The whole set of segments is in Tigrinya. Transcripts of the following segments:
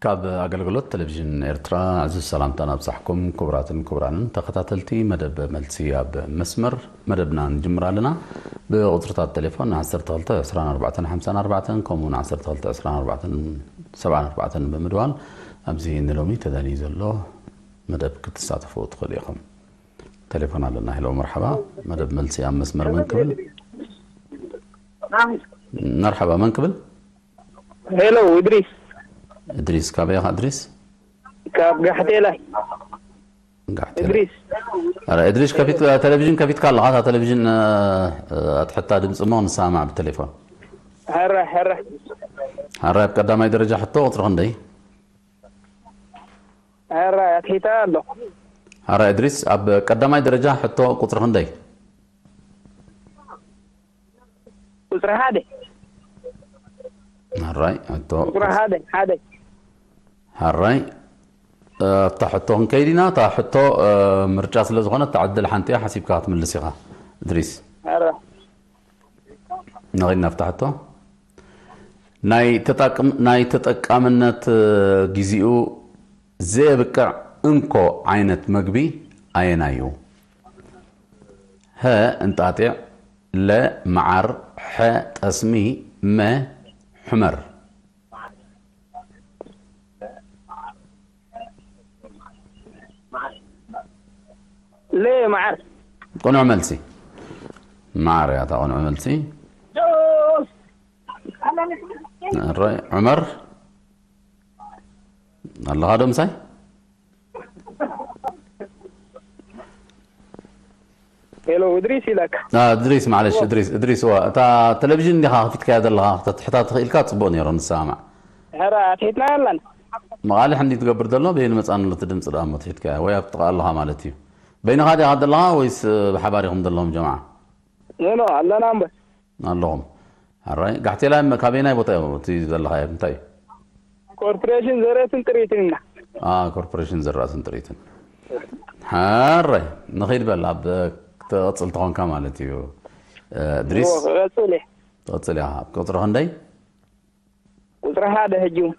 ኣብ ኣገልግሎት ቴሌቪዥን ኤርትራ ዕዙዝ ሰላምታ ናብጻሕኩም። ክቡራትን ክቡራንን ተኸታተልቲ መደብ መልሲ ኣብ መስመር፣ መደብና ንጅምር ኣለና። ብቁጽርታት ቴሌፎን ዓሰርተ ክልተ ዕስራን ኣርባዕተን ሓምሳን ኣርባዕተን ከምኡውን ዓሰርተ ክልተ ዕስራን ኣርባዕተን ሰብዓን ኣርባዕተን ብምድዋል ኣብዚ ንሎሚ ተዳልዩ ዘሎ መደብ ክትሳተፉ ትኽእሉ ኢኹም። ቴሌፎን ኣለና። ሄሎ፣ መርሓባ። መደብ መልሲ ኣብ መስመር፣ መን ክብል? መርሓባ፣ መን ክብል? ሄሎ፣ እድሪስ። እድሪስ፣ ካበይ ኢኻ እድሪስ? ካብ ጋሕቴላይ። ጋሕቴላይ። እድሪስ። ኣረ እድሪስ፣ ከፊት ቴሌቪዥን ከፊትካ ኣለኻ። እታ ቴሌቪዥን እ፣ እ፣ ኣትሕታ ድምፂ እሞ ንሰማማዕ ብቴሌፎን። ሕራይ፣ ሕራይ። ሕራይ፣ ኣብ ቀዳማይ ደረጃ ሕቶ ቁፅሪ ክንደይ? ሕራይ ኣትሒታ ኣሎ። ሕራይ እድሪስ፣ ኣብ ቀዳማይ ደረጃ ሕቶ ቁፅሪ ክንደይ? ቁፅሪ ሓደ። ሕራይ ሕቶ ቁፅሪ ሓደ፣ ሓደ። ሕራይ፣ እ፣ ኣብታ ሕቶ ክንከይድ ኢና። እታ ሕቶ እ፣ ምርጫ ስለ ዝኾነ እታ ዕድል ሓንቲ እያ፣ ሓሲብካ ክትምልስ ኢኻ እድሪስ። ሕራይ። ንኸይድ ናብታ ሕቶ። ናይ ተጣቅም-፣ ናይ ተጠቃምነት እ፣ ግዜኡ ዘየብቅዕ እንኮ ዓይነት መግቢ ኣየናይ እዩ? ሀ እንጣጢዕ፣ ለ መዓር፣ ሐ ጠስሚ፣ መ ሑመር። ለ መዓር። ቅኑዕ መልሲ። መዓር እያ እታ ቅኑዕ መልሲ። ሕራይ ዑመር ኣለኻ ዶ ምሳይ? ሄሎ፣ እድሪስ ኢለካ። አ፣ እድሪስ፣ ማዕለሽ፣ እድሪስ፣ እድሪስ፣ እዋ፣ እታ ቴሌቪዥን እንዲኻ ከፊትካያ ዘለኻ፣ ክትሕታት ትኽኢልካ ጽቡቕ ነይሩ ንሰማማዕ። ሕራይ ኣትሒትና ኣለና። መቓልሕ እንዲ ትገብር ዘሎ፣ በይኑ መጻን ኣሎ እቲ ድምፂ ደኣ እሞ ትሒትካያ፣ ወይ ኣብ ጥቓ ኣለኻ ማለት እዩ። በይንኻ ዲኻ ዘለኻ ወይስ፣ እ፣ ብሓባር ኢኹም ዘለኹም ጀምዓ? ኖ፣ ኖ፣ ኣለና እምበር። ኣለኹም። ሕራይ፣ ጋሕቴላይ፣ ካበየናይ ቦታ እዩ እቲ ዘለኻዮ? እንታይ እዩ? ኮርፖሬሽን ዘርእትን ጥሪትን ኢና። አ፣ ኮርፖሬሽን ዘራእትን ጥሪትን። ሕራይ፣ ንኸይድ በል፣ ኣብ ትቕጽል ተኾንካ ማለት እዩ። እ፣ እድሪስ፣ እዎ፣ ክቐጽል እየ። ትቕጽል ኢኻ። ኣብ ቁጽሪ ክንደይ? ቁጽሪ ሓደ ሕጂ እውን።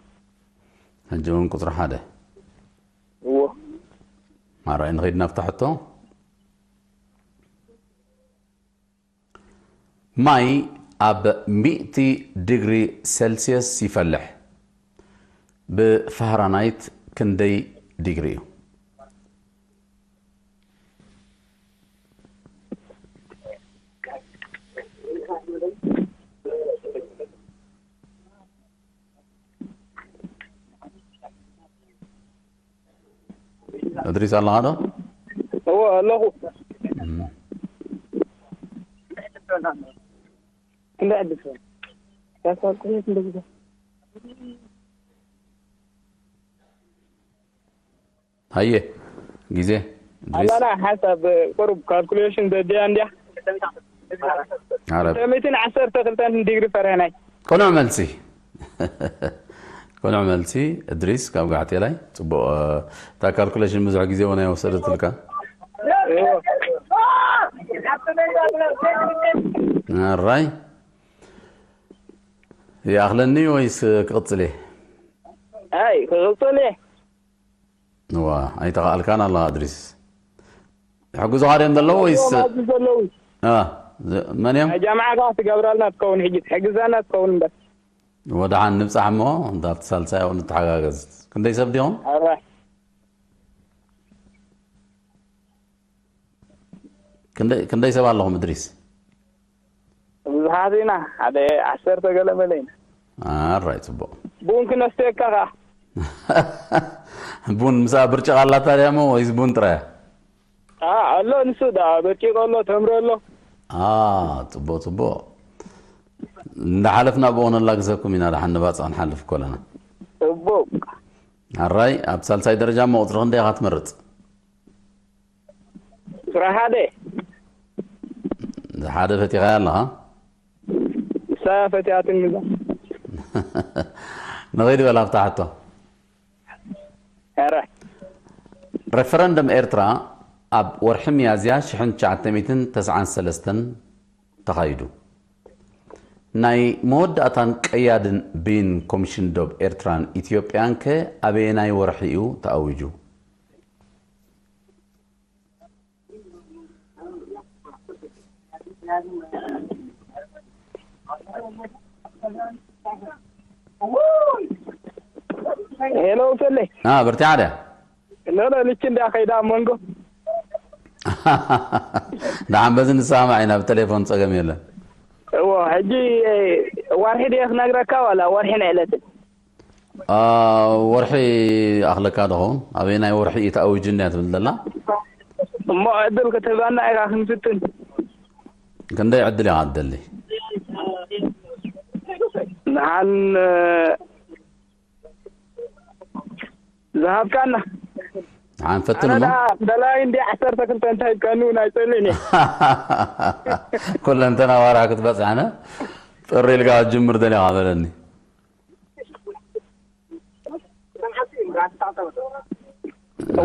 ሕጂ እውን ቁጽሪ ሓደ። እዎ። ሕራይ፣ ንኸይድ ናብታ ሕቶ። ማይ ኣብ ሚእቲ ዲግሪ ሴልስየስ ይፈልሕ። ብፋራናይት ክንደይ ዲግሪ እዩ? እድሪስ ኣለኻ ዶ? እዎ፣ ኣለኹ። እም። ክንደይ ዕድል ትኾን? ያሳልኩ ክንደይ ግዜ? ሃየ፣ ግዜ እድሪስ። ኣለና ሓሳብ ቁሩብ ካልኩሌሽን ዘድልያ እንድያ። ዓረብ። ሚእትን ዓሰርተ ክልተን ዲግሪ ፈረናይት። ቅኑዕ መልሲ። ቅኑዕ መልሲ እድሪስ ካብ ጋሕቴላይ። ጽቡቕ፣ እ፣ እታ ካልኩሌሽን ብዙሕ ግዜ እውን ኣይወሰደትልካ። ሕራይ። ይኣኽለኒ ወይስ ክቕጽል እየ? ኣይ፣ ክቕጽል እየ። እዋ፣ ኣይተኻኣልካን ኣለኻ እድሪስ። ይሕግዙኻ ድዮም ዘለዉ ወይስ? ኣብዚ ዘለዉ። አ፣ ዘ-፣ መን እዮም? ናይ ጃምዓ ከኣ ትገብረልና ትኸውን፣ ሕጂ ትሕግዘና ትኸውን እምበር። ወደሓን ንብጻሕ እሞ፣ እንዳ ኣብቲ ሳልሳይ ኣብኡ ንተሓጋገዝ። ክንደይ ሰብ ዲኹም? ኣራይ። ክንደይ፣ ክንደይ ሰብ ኣለኹም እድሪስ? ብዙሓት ኢና፣ ሓደ ዓሰርተ ገለ መለ ኢና። ኣራይ፣ ጽቡቕ። ቡን ክነስተየካ ከኣ። ቡን ምስኣ ብርጭቕ ኣላታ ድያ እሞ ወይስ ቡን ጥራይ? ኣ፣ ኣሎ ንሱ ደኣ፣ በርጭቕ ኣሎ፣ ተምሪ ኣሎ። ኣ፣ ጽቡቕ፣ ጽቡቕ። እንዳሓለፍና ብኡ ነላግሰኩም ኢና፣ ደሓን ንባጽዕ ንሓልፍ እኮ ኣለና። ጽቡቕ። ኣራይ፣ ኣብ ሳልሳይ ደረጃ እሞ ቁጽሪ ክንደይ ኢኻ ትመርጽ? ቁጽሪ ሓደ። ሓደ ፈቲኻያ ኣለኻ? ንሳ ፈቲያትኒ እዛ። ንኸይድ በል ኣብታ ሕቶ። ኧረ። ሬፈረንደም ኤርትራ ኣብ ወርሒ ሚያዝያ ሽሕን ትሽዓተ ሚእትን ተስዓን ሰለስተን ተኻይዱ። ናይ መወዳእታን ቀያድን ብይን ኮሚሽን ዶብ ኤርትራን ኢትዮጵያን ከ ኣበየናይ ወርሒ እዩ ተኣዊጁ? ሄሎ ሰለይ። ብርቲዓ ድያ? ኖ ኖ ልክ እንዳ ከይዳ ኣብ መንጎ። ደሓን በዚ ንሰማማዕ ኢና፣ ብቴሌፎን ጸገም የለን። እዎ ሕጂ ወርሒ ድየ ክነግረካ ዋላ ወርሒ ናይ ዕለትን? ወርሒ ኣኽለካ ዶ ኸውን? ኣበየናይ ወርሒ እዩ ተኣዊጁ እንድያ ትብል ዘላ? እሞ ዕድል ክትህበና ኢኻ ክንፍትን። ክንደይ ዕድል ኢኻ ትደሊ? ንሓን ዝሃብካና ንሓን ፈትን እሞ ደላይ እንዲ ዓሰርተ ክልተ እንታይ ከኑ ናይ ጸልኒ ኩለንተና ዋራ ክትበጽሐነ ጥሪ ኢልካ ጅምር ደሊኻ በለኒ።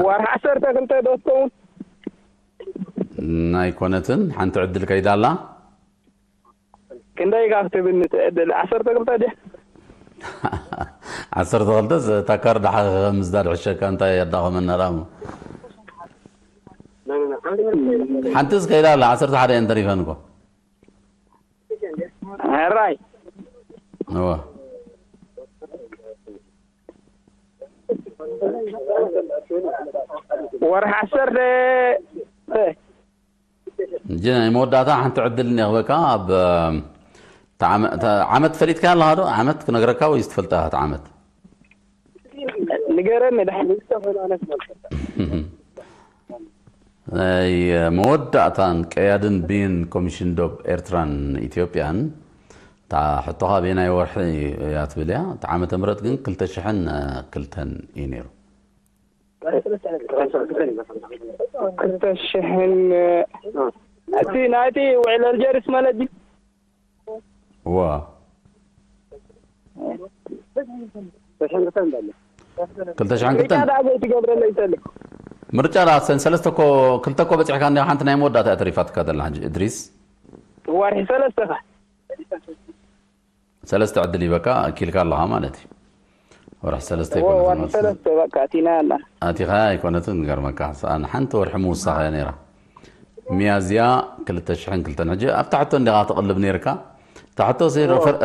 ዋርሒ ዓሰርተ ክልተ ዶ ትኸውን? ኣይኮነትን፣ ሓንቲ ዕድል ከይዳ ኣላ። ክንደይ ኢኻ ክትብኒ ትዕድል? ዓሰርተ ክልተ ድያ? ዓሰርተ ክልተ ታካር ደሓ ምዝዳድ ሕሸካ እንታይ ኣዳኸመና ደኣ እሞ። ሓንቲስ ከይዳ ኣላ፣ ዓሰርተ ሓደ እየን ተሪፈን እኮ። ሕራይ እወ። ወርሒ ዓሰርተ እንጂ ናይ መወዳእታ ሓንቲ ዕድል እኒኣ ክበካ ኣብ ዓመት ፈሊጥካ ኣለኻ ዶ? ዓመት ክነግረካ ወይስ ትፈልጣ እቲ ዓመት? ንገረኒ ናይ መወዳእታን ቀያድን ብይን ኮሚሽን ዶብ ኤርትራን ኢትዮጵያን እታ ሕቶኻ ኣበየናይ ወርሒ እያ ትብል እያ። እቲ ዓመተ ምህረት ግን ክልተ ሽሕን ክልተን እዩ ነይሩ። ክልተ ሽሕን እቲ ናይቲ ውዕል ኣልጀርስ ማለት ድዩ? እዋ ክልተ ሽሕን ክልተን ዳ ዘይትገብረለይ ሰለ ምርጫ ዳ ሰን ሰለስተ እኮ ክልተ እኮ በፂሕካ እንዲኻ ሓንቲ ናይ መወዳእታ እያ ተሪፋትካ ዘላ ሕጂ እድሪስ ወርሒ ሰለስተ ኸ ሰለስተ ዕድል ይበካ ኣኪልካ ኣለኻ ማለት እዩ። ወርሒ ሰለስተ ወርሒ ይኮነትን ሰለስተ በቃ ቲና ኣላ ኣቲኻ ኣይኮነትን ገርመካ ሰኣን ሓንቲ ወርሒ ምውሳኸ እያ ነይራ። ሚያዝያ ክልተ ሽሕን ክልተን ሕጂ ኣብታ ሕቶ እንዲኻ ትቕልብ ነይርካ። እታ ሕቶ ሲ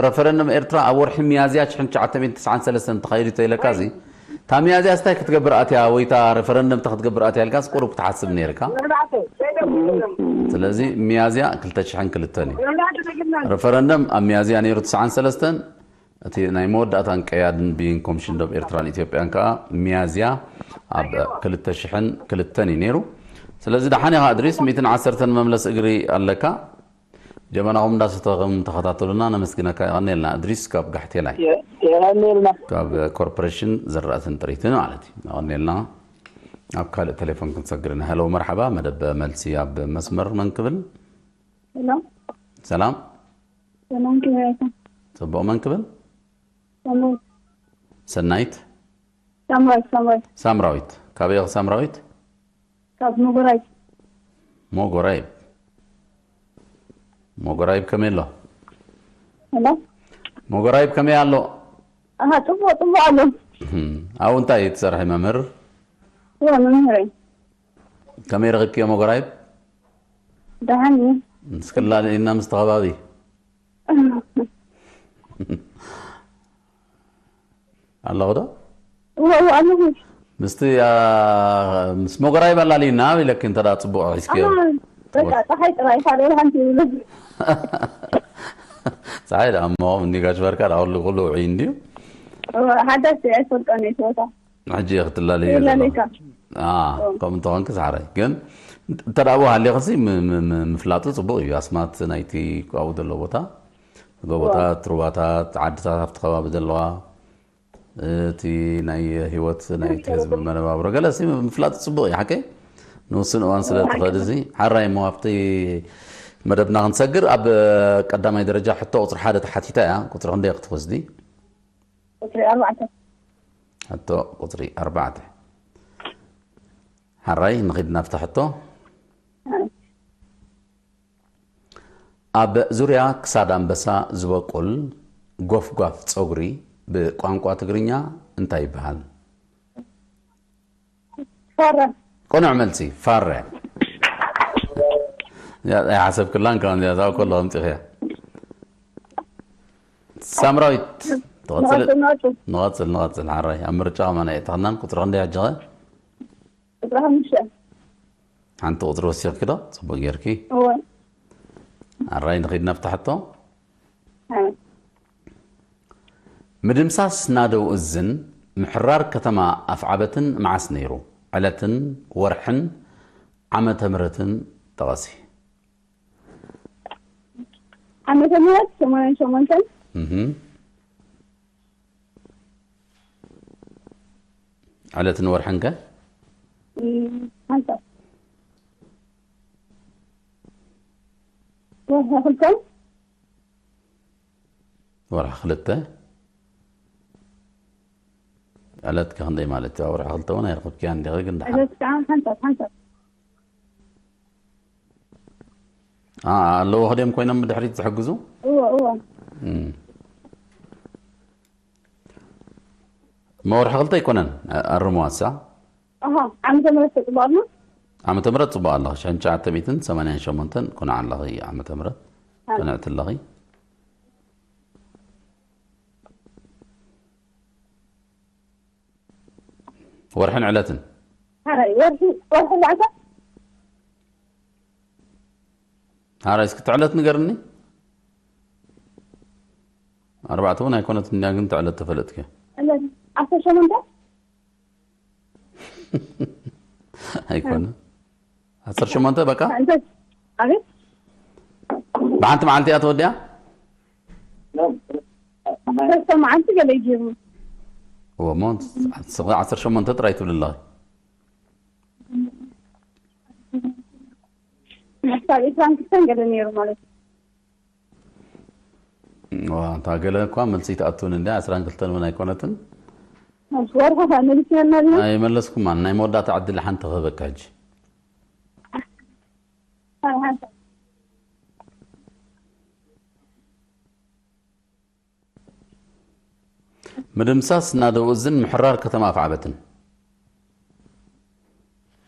ረፈረንደም ኤርትራ ኣብ ወርሒ ሚያዝያ ሽሕን ትሽዓተ ሚእትን ትስዓን ሰለስተን ተኻይዱ ተኢለካ ሲ እታ ሚያዝያ ስታይ ክትገብር ኣትያ ወይ እታ ረፈረንደም እታ ክትገብር ኣትያ ኢልካስ ቁሩብ ክትሓስብ ነይርካ። ስለዚ ሚያዝያ ክልተ ሽሕን ክልተን እዩ። ረፈረንደም ኣብ ሚያዝያ ነይሩ ትስዓን ሰለስተን እቲ ናይ መወዳእታን ቀያድን ብይን ኮሚሽን ዶብ ኤርትራን ኢትዮጵያን ከኣ ሚያዝያ ኣብ ክልተ ሽሕን ክልተን እዩ ነይሩ። ስለዚ ደሓን ኢኻ እድሪስ፣ ሚእትን ዓሰርተን መምለስ እግሪ ኣለካ። ጀበናኹም እንዳሰተኹም ተኸታተሉና፣ ነመስግነካ። የቐንየልና እድሪስ ካብ ጋሕቴላይ። የቐንየልና። ካብ ኮርፖሬሽን ዝራእትን ጥሪትን ማለት እዩ። የቐንየልና። ኣብ ካልእ ቴሌፎን ክንሰግር ኢና። ሄሎ መርሓባ፣ መደብ መልሲ ኣብ መስመር መን ክብል? ሄሎ ሰላም ሰላም ከመይ ኢኻ? ጽቡቕ፣ መን ክብል? ሰላም ሰናይት ሳምራዊት ሳምራዊት ሳምራዊት። ካበይ ኢኺ ሳምራዊት? ካብ ምጉራይ ሞጎራይብ። ሞጎራይብ ከመይ ኣሎ? ሄሎ ሞጎራይብ ከመይ ኣሎ? ኣሃ ጽቡቕ ጽቡቕ ኣሎ። እህም፣ ኣብኡ እንታይ እዩ ትሰርሒ መምህር? እወ መምህረይ ከመይ ረኺብክዮ ሞጎራይብ? ደሓን እዩ። እስክላለ ኢና ምስቲ ከባቢ ኣለኹ ዶ? እወ እወ ኣለኹ። ምስቲ ኣ፣ ምስ ሞጎራይብ ኣላልይና ኢለኪ እንተ ደኣ ጽቡቕ ሒዝክዮ። ኣሃ በቃ ጸሓይ ጥራይ ካልእ ሓንቲ ይብሉ። ጸሓይ ደኣ እሞ እኒ ጋሽ ባርካ ደኣ ኩሉ ኩሉ ውዑይ እንድዩ። እወ ሓዳሽ ኣይፈልጦን እየ ጸወታ። ሕጂ ክትላለዩ ይላለካ። ከምኡ እንተኾንኪ ሳዕራይ ግን እንተ ደኣ ብኡ ሃሊኽሲ ም- ም- ም- ምፍላጡ ጽቡቕ እዩ። ኣስማት ናይቲ ኣብኡ ዘሎ ቦታ ጎቦታት፣ ሩባታት፣ ዓድታት ኣብቲ ከባቢ ዘለዋ እቲ ናይ ህይወት ናይቲ ህዝቢ መነባብሮ ገለ ሲ ምፍላጥ ጽቡቕ እዩ ሓቀይ ንውስን እዋን ስለ ትኸድ እዚ ሓራይ እሞ ኣብቲ መደብና ክንሰግር ኣብ ቀዳማይ ደረጃ ሕቶ ቁፅሪ ሓደ ተሓቲታ እያ። ቁፅሪ ክንደይ ክትወስዲ? ቁፅሪ ኣርባዕተ። ሕቶ ቁፅሪ ኣርባዕተ። ሓራይ ንኺድ ናብታ ሕቶ። ኣብ ዙርያ ክሳድ ኣንበሳ ዝበቁል ጎፍጓፍ ጸጉሪ ብቋንቋ ትግርኛ እንታይ ይበሃል? ፈረ ቅኑዕ መልሲ፣ ፋረ። ያ-፣ ኣይሓሰብክላን፣ ካብ እዚኣ ዝኣኮ ኣለኹ ኣምፂኽያ። ሳምራዊት፣ ትቕፅል? ንቐፅል፣ ንቐፅል። ንቐፅል፣ ንቐፅል። ሓራይ፣ ኣብ ምርጫ ከማን የእተኽናን፣ ቁፅሪ ክንደይ ሕጂ ኸ? ዕስራ ሓሙሽተ። ሓንቲ ቁፅሪ ወሲኽኪ ዶ? ፅቡቅ ጌርኪ። እወ። ኣራይ ንኺድ ናብቲ ሕቶ። ኣይ። ምድምሳስ ናደው እዝን ምሕራር ከተማ ኣፍዓበትን መዓስ ነይሩ? ዕለትን ወርሕን ዓመተ ምህረትን ጥቐሲ። ዓመተ ምህረት ሰማንያን ሸሞንተን። እህም። ዕለትን ወርሕን ከ? እም፣ ሓንሳብ። ወርሒ ክልተ። ወርሒ ክልተ። ዕለት ከ ክንደይ ማለት እዩ? ኣብ ወርሒ ክልተ እውን ኣይረኸብክያን ዲኺ፣ ግን ደሓን። ዕለት ከዓ ሓንሳብ፣ ሓንሳብ። ኣ-፣ ኣለዎ ከድዮም ኮይኖም ብድሕሪት ዝሕግዙ? እወ፣ እወ። እም። እሞ ወርሒ ክልተ ኣይኮነን፣ ኣ-፣ ኣርምዋ እሳ። ኣሃ፣ ዓመተ ምህረት ተፅብቐልና? ዓመተ ምህረት ፅቡቕ ኣለኺ። ሽሕን ትሽዓተ ሚእትን ሰማንያን ሸሞንተን ኩና ኣለኺ ዓመተ ምህረት። ኣይ። ቅንዕቲ ኣለኺ። ወርሕን ዕለትን? ሓራይ፣ ወርሒ፣ ወርሒ ኣርባዕተ? ሓራይ፣ እስኪ ትዕለት ንገርኒ። ኣርባዕተ እውን ኣይኮነትን እያ፣ ግን ትዕለት ተፈለጥኪ። ዕለት ዓሰርተ ሸሞንተ? ኣይኮነ። ዓሰርተ ሸሞንተ በቃ? እንታይ? ኣቤት? ብሓንቲ መዓልቲ እያ ተወዲኣ? ሰለስተ መዓልቲ ገለ እዩ ጀሚሩ። እወ፣ እሞ ዓሰርተ ሸሞንተ ጥራይ ትብሊ ኣለኺ። ምሕሳብ ዒስራን ክልተን ገለ ነይሩ ማለት እዩ። እዋ፣ እታ ገለ እኳ መልሲ ትኣትውን እንድያ፣ ዕስራን ክልተን እውን ኣይኮነትን። ወርሒ ኸ መሊስናልና ድና? ኣይመለስኩማን። ናይ መወዳእታ ዕድል ሓንቲ ክህበካ ሕጂ። ሓንቲ። ምድምሳስ ናደው እዝን ምሕራር ከተማ ኣፍዓበትን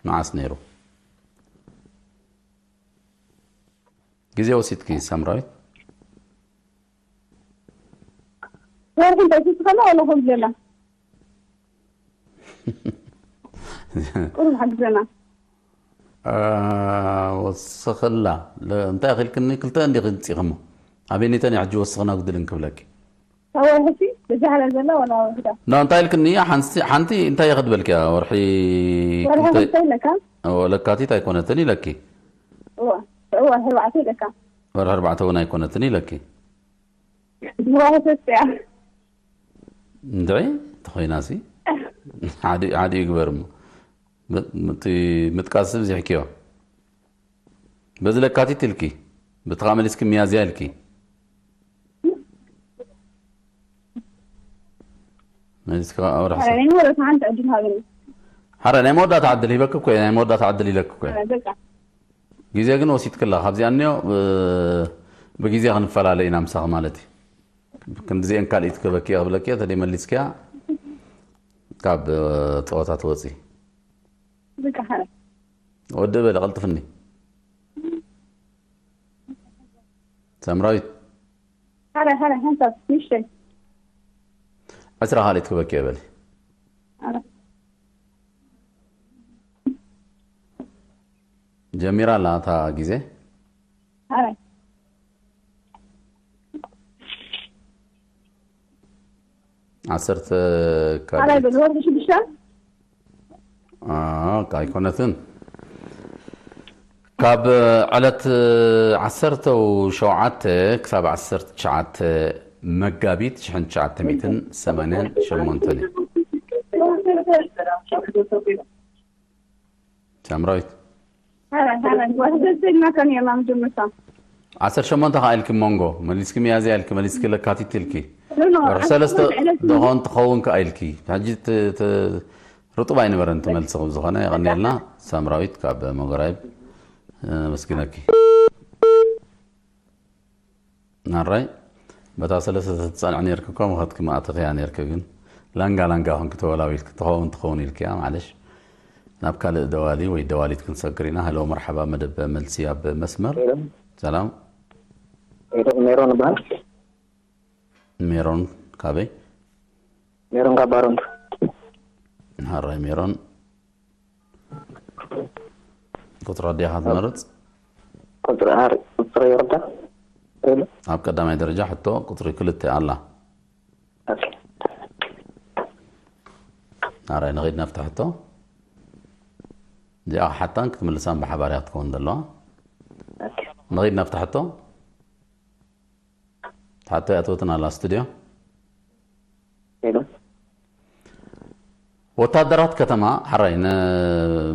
መዓስ ነይሩ? ግዜ ወሲድኪ ሳምራዊት። ወርሒ እንታይ ትስከላ ወላ ኹም ዘለና? ቁሩብ ሓግዘና። አ፣ ወስኸላ። ለ-፣ እንታይ ኣኺልክኒ? ክልተ እንዲኺ ንጽኢኽሞ። ኣበየኒተን እየ ሕጂ ወስኽና ጉድልን ክብለኪ? ካብ ወርሒ በዚ ሓላ ዘላ ወላ ወርሒ? ኖ፣ እንታይ ኢልክኒ? ሓንቲ፣ ሓንቲ እንታይ እየ ክድበልኪ? ወርሒ ወርሒ ክልተ-፣ ክልተ ኢለካ? ኦ፣ ለካቲት ኣይኮነትን ኢለኪ። እዋ፣ እዋ፣ ኣርባዕተ ኢለካ። ወርሒ ኣርባዕተ እውን ኣይኮነትን ኢለኪ። እዋ፣ ሰስያ። እንድዒ፣ ተኾይናሲ። ሓዲ-፣ ሓዲ ይግበር እሞ። ም-፣ ምጥ-፣ ምጥቃስ ብዚሕክዮ። በዚ ለካቲት ኢልኪ፣ በቲ ኻብ መሊስኪ ሚያዝያ ኢልኪ። መሊስኪ ኣብ ወርሒ ሰ-፣ ናይ መወዳእታ ሓንቲ ዕድል ሃበኒ። ሓረ ናይ መወዳእታ ዕድል ሂበኪ እኮ እየ፣ ናይ መወዳእታ ዕድል ኢለኪ እኮ እየ። በቃ። ግዜ ግን ወሲድክላ፣ ካብዚኣ እኒኦ፣ ብ-፣ ብግዜ ክንፈላለ ኢና ምሳኺ ማለት እዩ። ክንዲዚአን ካልኢት ክበኪ እየ ክብለኪ እየ፣ ተደይ መሊስኪያ ካብ፣ እ፣ ፀወታ ትወፂ። በቃ ሓረ። ወዲ በለ ቀልጥፍኒ። ሳምራዊት። ሓረ፣ ሓረ፣ ሓንሳብ፣ ንእሽተይ። ዕስራ ካልኢት ክበኪ እየ በሊ። ሓረ። ጀሚራ ኣላ እታ ግዜ። ሓረ። ዓሰርተ ሓረ ካልኢት። በል፣ ወርሒ ሽዱሽተ። አ፣ ኣይኮነትን። ካብ ዕለት ዓሰርተ ሸውዓተ ክሳብ ዓሰርተ ትሽዓተ መጋቢት ሽሕን ትሽዓተ ሚእትን ሰማንያን ሸሞንተን እዩ። ሳምራዊት። ሓረ፣ ሓረ። ወርሒ ዘዘግናካ ነርና መጀመርታ። ዓሰርተ ሸሞንተ ከኣ ኢልኪ መንጎ፣ መሊስኪ ሚያዝያ ኢልኪ፣ መሊስኪ ለካቲት ኢልኪ። ኖ፣ ኖ፣ ወርሒ ሰለስተ ዓሰርተ ሸሞንተ ዕለት እዩ። ደኾን ትኸውን ከኣ ኢልኪ። ሕጂ ት-፣ ት-፣ ርጡብ ኣይነበረን ትመልሲ፣ ከም ዝኾነ የቐንየልና። ሳምራዊት ካብ መጎራይብ፣ እ፣ ነመስግነኪ። ኣራይ በታ ሰለስተ ተትጸንዕ ነርክ እኮ ምኸትክ ማእተኽያ ነርክ። ግን ላንጋ ላንጋ ኹንክ ተወላዊልክ ትኸውን ትኸውን ኢልክያ። ማለሽ ናብ ካልእ ደዋሊ ወይ ደዋሊት ክንሰግር ኢና። ሄሎ መርሓባ፣ መደብ መልሲ ኣብ መስመር። ሄሎ። ሰላም። ሄሎ፣ ሜሮን እበሃል። ሜሮን ካበይ? ሜሮን ካብ ባሮንቱ። ሓራይ ሜሮን፣ ቁጽሪ ኣዲኻ ትመርጽ? ቁጽሪ ኣር-፣ ቁጽሪ ይወርዳ። ሄሎ። ኣብ ቀዳማይ ደረጃ ሕቶ ቁጽሪ ክልተ ኣላ። ኦኬ። ኣራይ ንኸይድ ናብታ ሕቶ። እዚኣ ሓታን ክትምልሳን ብሓባር እያ ክትከውን ዘለዋ። ኦኬ። ንኸይድ ናብታ ሕቶ። ሓቶ እያ ትወትን ኣላ ስቱድዮ። ሄሎ። ወታደራት ከተማ፣ ሓራይ ን-፣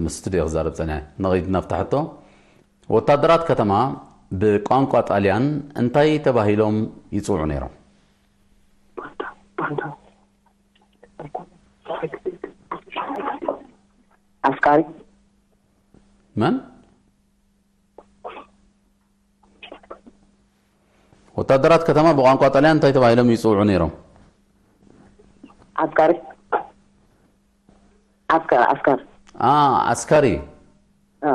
ምስ ስቱድዮ ክዛረብ ጸኒሐ። ንኸይድ ናብታ ሕቶ። ወታደራት ከተማ ብቋንቋ ጣልያን እንታይ ተባሂሎም ይጽውዑ ነይሮም? ዓስካሪ። መን? ወታደራት ከተማ ብቋንቋ ጣልያን እንታይ ተባሂሎም ይጽውዑ ነይሮም? ዓስካሪ። ዓስካሪ፣ ዓስካሪ። አ፣ ዓስካሪ። አ።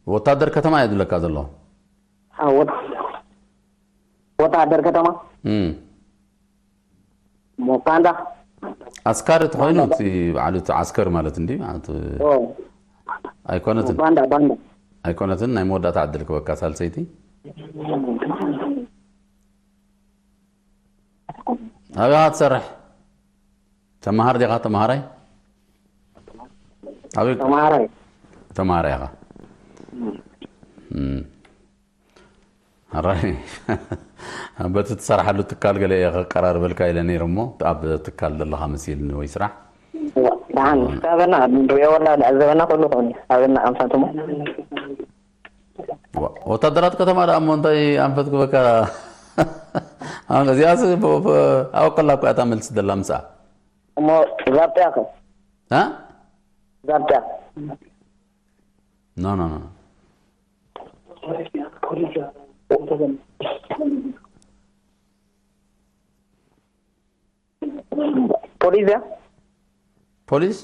ወታደር ከተማ እየ ዝብለካ ዘሎ። አ፣ ወት-፣ ወታደር ከተማ። እም። ሞካንዳ። ዓስካሪ ተኾይኑ እቲ በዓሉ እቲ ዓስከር ማለት እንዲ ማለት ኦ፣ ኣይኮነትን። ባንዳ፣ ባንዳ። ኣይኮነትን። ናይ መወዳእታ ዕድል ክበካ ሳልሰይቲ። ኣበይ ኢኻ ትሰርሕ? ተመሃር ዲኻ? ተመሃራይ? ኣበይ? ተማሃራይ። ተመሃራይ ኢኻ። እም። ኣራይ። በቲ ትሰርሓሉ ትካል ገለ እየ ከቀራርበልካ ኢለ ነይረ እሞ ኣብ ትካል ዘለኻ መሲልኒ ወይ ስራሕ። ደሓን፣ እስከ ኣበና ንሪኦ ወላ ንዕዘበና ኩሉ ኾን እዩ። ኣበና ኣንፈት እሞ። ዋ፣ ወታደራት ከተማ ደኣ እሞ እንታይ ኣንፈት ክበካ? ኣሁን እዚኣስ ብ-፣ ብ-፣ ኣብ ከላ እኮ እያ እታ መልሲ ዘላ ምስኣ። እሞ ዛብጥያ ከ? እ? ዛብጥያ። ኖ፣ ኖ፣ ኖ። ፖሊዝያ? ፖሊስ?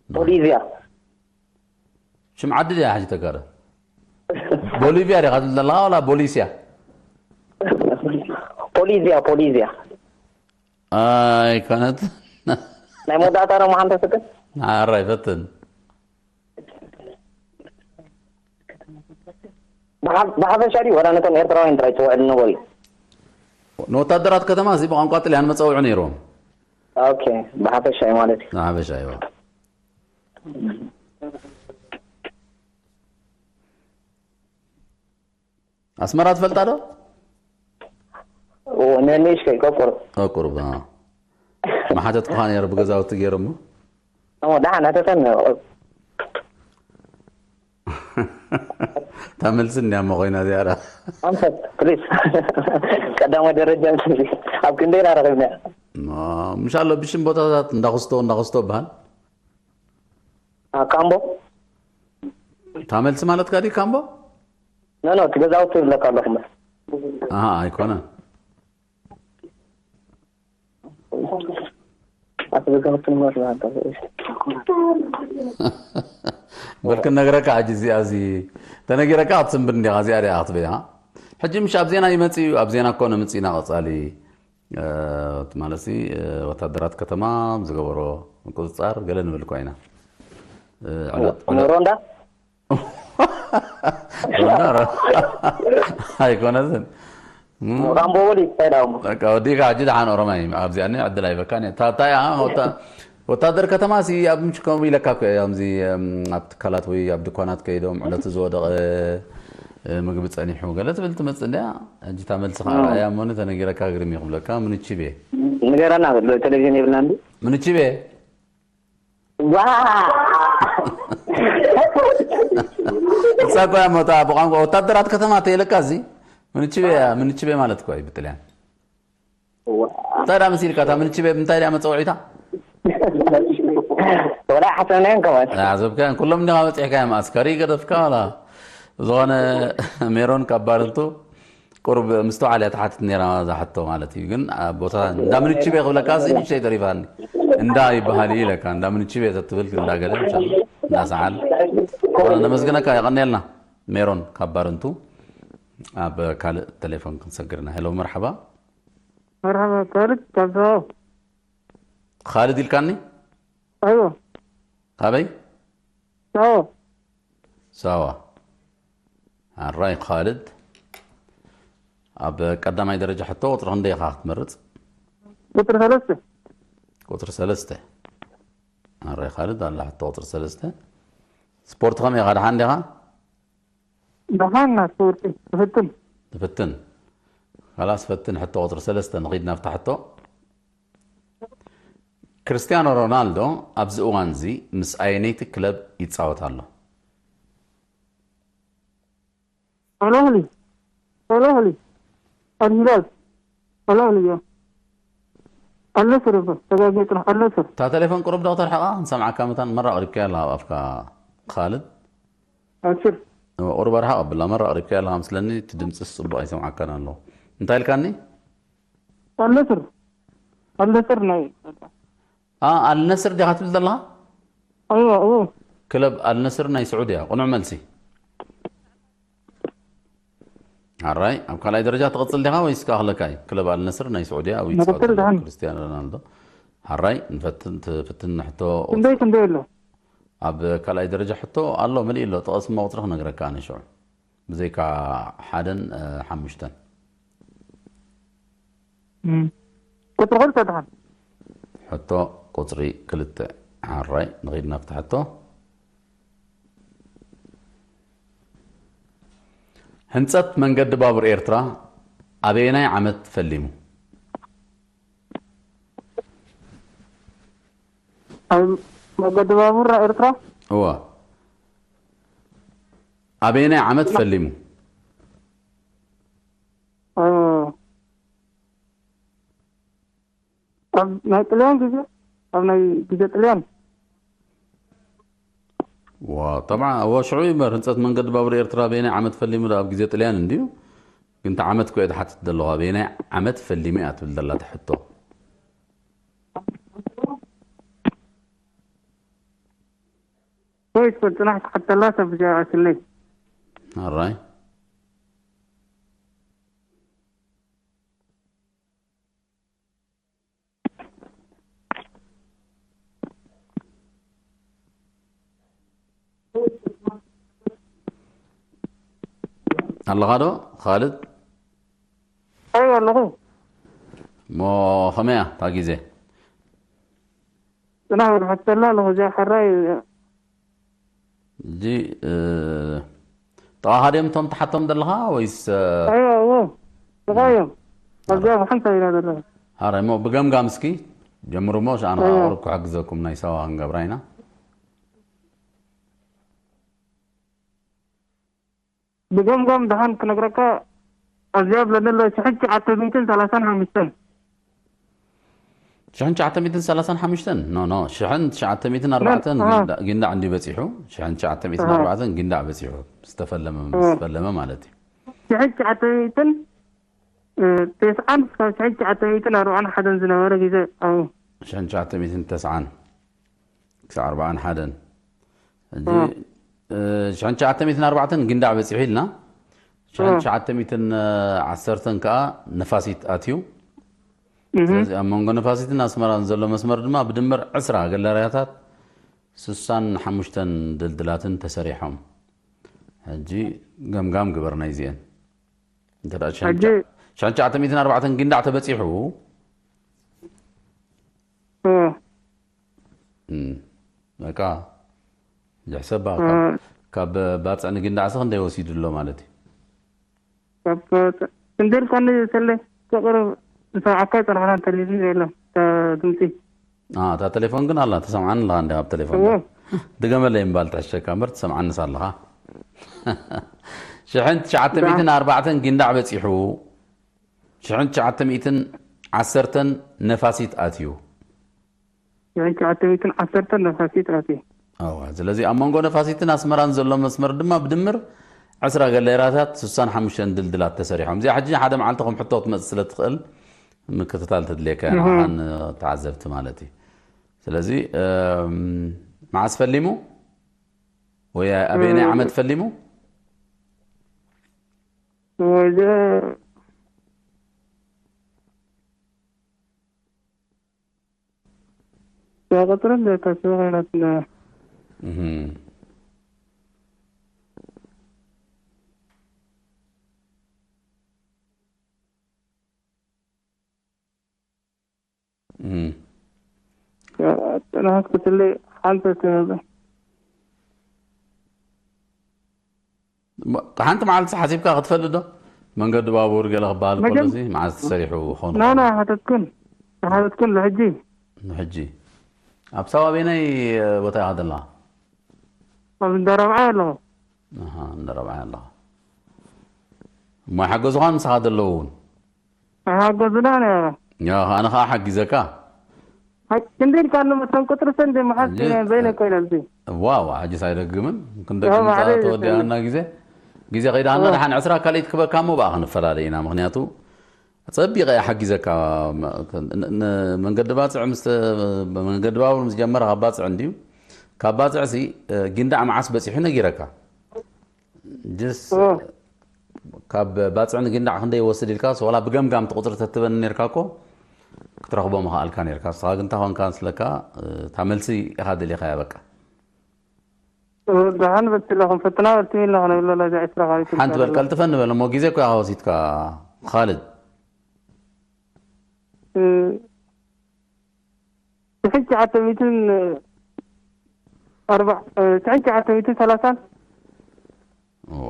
ፖሊዝያ። ሽም ዓዲ ድያ ሕጂ ተጋረ? ቦሊቪያ ዲኻ ትብል ዘለኻ ዋላ ቦሊስያ? ፖሊዝያ፣ ፖሊዝያ። ኣይኮነት። ናይ መወዳእታ ደሞ ሓንቲ ፍትን። ኣራይ ፈትን። ብሓ-፣ ብሓፈሻ ድዩ ወላ ነቶም ኤርትራውያን ጥራይ ትውዕል ነበሩ? ንወታደራት ከተማ እዚ ብቋንቋ ጥልያን መጸውዒ ነይርዎም። ኦኬ፣ ብሓፈሻ እዩ ማለት እዩ። ንሓበሻ እይዋ። ኣስመራ ትፈልጣ ዶ? ኦ፣ ንንእሽተይ ቆቁር። ቁሩብ፣ አ። መሓተትኩኻ ነይረ ብገዛውቲ ገይሮሞ። ኦ፣ ደሓን፣ ኣተተን። እታ መልሲ እንድያ እሞ ኮይና እዚኣ ደኣ። ኣንፈት፣ ፕሊዝ። ቀዳማይ ደረጃ ኣብ ክንደይና ረኺብና? ማ-፣ ምሻሎ ብሽም ቦታታት እንዳኽስቶ፣ እንዳኽስቶ በሃል። አ፣ ካምቦ? እታ መልሲ ማለትካ ድዩ ካምቦ? ኖ፣ ኖ፣ እቲ ገዛውቲ ይብለካ ኣለኹ። ኣሃ፣ ኣይኮነን። ኣቲ ገዛውቲ ንበር። በል ክነግረካ ሕጂ እዚኣ እዚ ተነጊረካ ክትስንብድ እንዲኻ፣ እዚኣ ዲኣ ክትብል ኢኻ። ሕጂ ምሽ ኣብ ዜና ይመጽእ እዩ፣ ኣብ ዜና እኮ ነምጽእ ኢና ቀጻሊ። እ፣ ማለት ሲ፣ እ፣ ወታደራት ከተማ ዝገበሮ ምቁጽጻር ገለ ንብል እኳ ኢና። እ፣ ዕለት፣ ዕለት ሮንዳ? ሮንዳ ሮ-፣ ኣይኮነትን። እም። ራምቦ ወሊድ፣ እንታይ ደኣ እሞ? በቃ ወዲእካ ሕጂ ደሓን ኦሮማይ ኣብዚኣ እኒ ዕድል ኣይበካን እየ። እታ፣ እንታይ እያ? ወታ-፣ ወታደር ከተማ ሲ ኣብ ምሽ ከምኡ ኢለካ እኮ እየ። ኣብዚ፣ እም፣ ኣብ ትካላት ወይ ኣብ ድኳናት ከይዶም ዕለቱ ዝወደቐ፣ እ፣ ምግቢ ጸኒሑ ገለ ትብል ትመጽእ እንድያ። ሕጂ እታ መልሲ ከዓ እም። ረኣያ እሞ ተነጊረካ ግርም እዩ ክብለካ። ምንቺቤ። ንገረና፣ ቴሌቪዥን የብልና እንዲ? ምንቺቤ። ዋ! እሳ እኮ እያ ሞታ ብቋንቋ ወታደራት ከተማ ተይለካ እዚ ምንችቤ እያ፣ ምንችቤ ማለት እኮ እዩ ብጥልያን። ዋ! እንታይ ደኣ መሲልካ እታ ምንችቤ እንታይ ደኣ መጸውዒታ? ወላ ሓሰብናዮን ከማን። ዓዘብካዮን ኩሎም እንዲኻ በጺሕካዮም ኣስካሪ ገደፍካ ዋላ ዝኾነ ሜሮን ካብ ባረንቱ ቁሩብ ምስትውዓል እያ ትሓትት ነይራ እዛ ሕቶ ማለት እዩ። ግን ኣብ ቦታ እንዳ ምንችቤ ክብለካ እዚ ንእሽተይ ተሪፋኒ። እንዳ ይበሃል እዩ ኢለካ። እንዳ ምንችቤ ተትብል እንዳ ገለ፣ እንሻላ፣ እንዳ ሰዓል። ኣነ ነመስግነካ፣ የቐንየልና። ሜሮን ካብ ባረንቱ። ኣብ ካልእ ቴሌፎን ክንሰግርና። ሄሎ፣ መርሓባ። መርሓባ፣ ካልድ ካብ ሳዋ። ካልድ ኢልካኒ? ኣይዋ። ካበይ? ሳዋ። ሳዋ። ኣራይ ካልድ፣ ኣብ ቀዳማይ ደረጃ ሕቶ ቁጽሪ ክንደይ ኢኻ ክትመርጽ? ቁጽሪ ሰለስተ። ቁጽሪ ሰለስተ። ኣራይ ካልድ ኣላ ሕቶ ቁጽሪ ሰለስተ። ስፖርት ከመይ ኢኻ? ደሓን ዲኻ? ደሓን ና ስፖርት ትፍትን። ትፍትን። ካላስ ፈትን ሕቶ ቁጽሪ ሰለስተ ንኺድ ናብታ ሕቶ። ክርስቲያኖ ሮናልዶ ኣብዚ እዋን እዚ ምስ ኣየነይቲ ክለብ ይጻወት ኣሎ? ኣልኣህሊ። ኣልኣህሊ። ኣልሂላል። ኣልኣህሊ እያ። ኣልነስር እባ። ተጋጌጥና። ኣልነስር። እታ ቴሌፎን ቁሩብ ዶ ተርሕቓ? ክንሰምዓካ መታን መራ ኣቕሪብካያ ኣለኻ ኣብ ኣፍካ ካልድ። ኣልሽር። እወ፣ ቁሩብ ኣርሓቕ ኣብላ። መራ ኣቕሪብካያ ኣለኻ ምስለኒ፣ እቲ ድምፅስ ጽቡቕ ኣይሰምዓካን ኣለኹ። እንታይ ኢልካኒ? ኣልነስር። ኣልነስር ናይ ኣ፣ ኣልነስር ዲኻ ትብል ዘለኻ? ኣይዋ፣ እዎ። ክለብ ኣልነስር ናይ ስዑድያ። ቅኑዕ መልሲ። ሓራይ፣ ኣብ ካልኣይ ደረጃ ትቕጽል ዲኻ ወይስ ክኣኽለካ እዩ? ክለብ ኣልነስር ናይ ስዑድያ ኣብ ንቕጽል ይጻወት ኣሎ ደሓን። ክርስቲያኖ ሮናልዶ። ሓራይ፣ ንፈትን፣ ትፍትን ሕቶ። ክንደይ፣ ክንደይ ኣሎ? ኣብ ካልኣይ ደረጃ ሕቶ ኣሎ፣ መሊእ ኣሎ። ጥቐስ እሞ ቁጽሪ ክነግረካ ኣነ ሽዑ። ብዘይካ ሓደን፣ እ፣ ሓሙሽተን። እም። ቁጽሪ ክልተ ደሓን። ሕቶ ቁጽሪ ክልተ። ሓራይ፣ ንኺድ ናብቲ ሕቶ። ህንጸት መንገዲ ባቡር ኤርትራ ኣበየናይ ዓመት ፈሊሙ? ኣብ መገዲ ባቡር ኤርትራ? እወ። ኣበየናይ ዓመት ፈሊሙ? እ፣ ኣብ ናይ ጥልያን ግዜ፣ ኣብ ናይ ግዜ ጥልያን። ዋ፣ ጠብዓ፣ እወ፣ ሽዑ ይበር ህንጸት መንገዲ ባቡር ኤርትራ ኣበየናይ ዓመት ፈሊሙ? ዶ ኣብ ግዜ ጥልያን እንድዩ። ግን እቲ ዓመት እኮ እየ ትሓትት ዘለኹ። ኣበየናይ ዓመት ፈሊሙ እያ ትብል ዘላ እቲ ሕቶ። ወይ ትፈልጥ ጽናሕ ትሓተላ ሰብ እዚኣ ኣስለይ። ኣራይ። ኣለኻ ዶ ካልድ? ኣይ ኣለኹ። እሞ ከመይ እያ እታ ግዜ? ጽናሕ ክትሓተላ ኣለኹ፣ እዚኣ ሕራይ። ሕጂ፣ እ፣ ጥቓኻ ድዮም እቶም ትሓቶም ዘለኻ ወይስ፣ እ? ኣዮ፣ እዎ። ጥቓ እዮም። ኣብዚኣ ብሓንሳብ ኢና ዘለና። ሓራይ፣ እሞ ብገምጋም እስኪ ጀምሩ እሞ፣ ሻዕ ንኻ ኣዮ። ቁሩብ ክሕግዘኩም ናይ ሳዋ ክንገብራ ኢና። ብገምጋም ደሓን ክነግረካ፣ ኣብዚኣ ብለኒ ኣሎ፣ ሽሕን ትሽዓተ ሚእትን ሰላሳን ሓሙሽተን። ሽሕን ትሽዓተ ሚእትን ሰላሳን ሓሙሽተን? ኖ፣ ኖ፣ ሽሕን ትሽዓተ ሚእትን ኣርባዕተን መን? ኣሃ። ጊንዳ-፣ ጊንዳዕ እንዲ በጺሑ፣ ሽሕን ትሽዓተ ሚእትን ኣርባዕተን ኣሃ። ጊንዳዕ በጺሑ፣ ዝተፈለመ፣ ኣሃ። ዝተፈለመ ማለት እዩ። ሽሕን ትሽዓተ ሚእትን፣ እ፣ ተስዓን ክሳብ ሽሕን ትሽዓተ ሚእትን ኣርባዓን ሓደን ዝነበረ ግዜ፣ ኣዎ። ሽሕን ትሽዓተ ሚእትን ተስዓን ክሳብ ኣርባዓን ሓደን። ሕጂ፣ እም። እ፣ ሽሕን ትሽዓተ ሚእትን ኣርባዕተን ጊንዳዕ በጺሑ ኢልና፣ እም። ሽሕን ትሽዓተ ሚእትን ዓሰርተን ከኣ ነፋሲት ኣትዩ። እህ። ስለዚ ኣብ መንጎ ነፋሲትን ኣስመራን ዘሎ መስመር ድማ ብድምር ዕስራ ገላርያታት፣ ስሳን ሓሙሽተን ድልድላትን ተሰሪሖም። ሕጂ ገምጋም ግበር ናይዚኤን። እንተ ደኣ ሽሕን ትሽዓተ ሚእትን ኣርባዕተን ጊንዳዕ ተበጺሑ፣ እ። እም፣ በቃ፣ ዝሕሰባ እ። ካብ፣ ካብ ባጽዕ ንጊንዳዕሲ ክንደይ ወሲዱ ኣሎ ማለት እዩ? ካብ ባጽዕ ክንደይ ኢልካኒ ሰለይ? ከቕርብ ዝሰምዓካ ይጸንሓና ቴሌቪዥን የለን፣ ተ-፣ ድምጺ። አ፣ እታ ቴሌፎን ግን ኣላ፣ ትሰምዓኒ ኣለኻ እንዲያ ኣብ ቴሌፎን። እዎ። ድገመለይ እምባል ትሕሸካ እምበር ትሰምዓንስ ኣለኻ። ሽሕን ትሽዓተ ሚእትን ኣርባዕተን ጊንዳዕ በጺሑ፣ ሽሕን ትሽዓተ ሚእትን ዓሰርተን ነፋሲት ኣትዩ። ሽሕን ትሽዓተ ሚእትን ዓሰርተን ነፋሲት ኣትዩ። ኣዋ፣ ስለዚ ኣብ መንጎ ነፋሲትን ኣስመራን ዘሎ መስመር ድማ ብድምር ዕስራ ገሌራታት፣ ስሳን ሓሙሽተን ድልድላት ተሰሪሖም። እዚኣ ሕጂ ሓደ መዓልቲ ከም ሕቶ ክትመጽእ ስለ ትኽእል ምክትታል ተድልየካ እያ፣ ንዓኻን ተዓዘብቲ ማለት እዩ። ስለዚ እም፣ መዓስ ፈሊሙ ወይ ኣበየናይ ዓመት ፈሊሙ? ወደ ቁጥር ተስበ ኮይናትና እህም። እም። ጥናት ክትለይ ሓንተ ትህበ ሓንቲ መዓልቲ ሓሲብካ ክትፈልጥ ዶ? መንገዲ ባቡር ገለ ክበሃል ከሎ መጀም- እዚ መዓስ ተሰሪሑ ክኸውን ናና ይኽእል? ሓተትኩን ሓተትኩን ሕጂ ሕጂ ኣብ ሳዋ ኣበየናይ ቦታ ኢኻ ዘለኻ? ኣብ እንዳ ረብዓ ኣለኹ። ኣሃ፣ እንዳ ረብዓ ኣለኻ። እሞ ይሓገዙኻን ምሳኻ ዘለዉ እውን? ሓገዙና ነረ ያ፣ ኣነ ኸዓ ሓጊዘካ። ክንደይ ኢልካ ኣለዎ? እቶም ቁፅሪ ሰንደይ መሓዝ ሕጂ- በይነ ኮይነ ኣብዚ ዋው፣ ሕጂስ ኣይደግምን። ክንደግም እዋ፣ ሓደ ተወዲኣና ግዜ ግዜ ከይድሃና እዋ። ደሓን ዕስራ ካልኢት ክበካ እሞ ብኣ ክንፈላለ ኢና። ምክንያቱ ጸቢቐ እየ ሓጊዘካ። ን- ን- መንገዲ ባፅዕ ምስ መንገዲ ባቡር ምስ ጀመረ ካብ ባፅዕ እንድዩ። ካብ ባፅዕ ሲ ጊንዳዕ መዓስ በፂሑ ነጊረካ። ጅስ እዋ። ካብ ባፅዕ ንጊንዳዕ ክንደይ ይወስድ ኢልካ ስ ዋላ ብገምጋም እቲ ቁፅሪ ተትበኒ ነርካ እኮ ክትረኽቦ ምኽኣልካ ነርካ። ንስኻ ግን እንታይ ኮንካ ስለካ እታ መልሲ ኢኻ ደሊኻያ በቃ። ደሓን በትለኹም ፈትና በልቲ ኢልና ከነብለላ እዛ ዕስራ ካልኢት ሓንቲ በል ቀልጥፈ ንበል እሞ ግዜ እኮ ኢኻ ወሲድካ። ካልድ ትሽዓተ ሚእትን ኣርባ ትሽዓተ ሚእትን ሰላሳን እዋ፣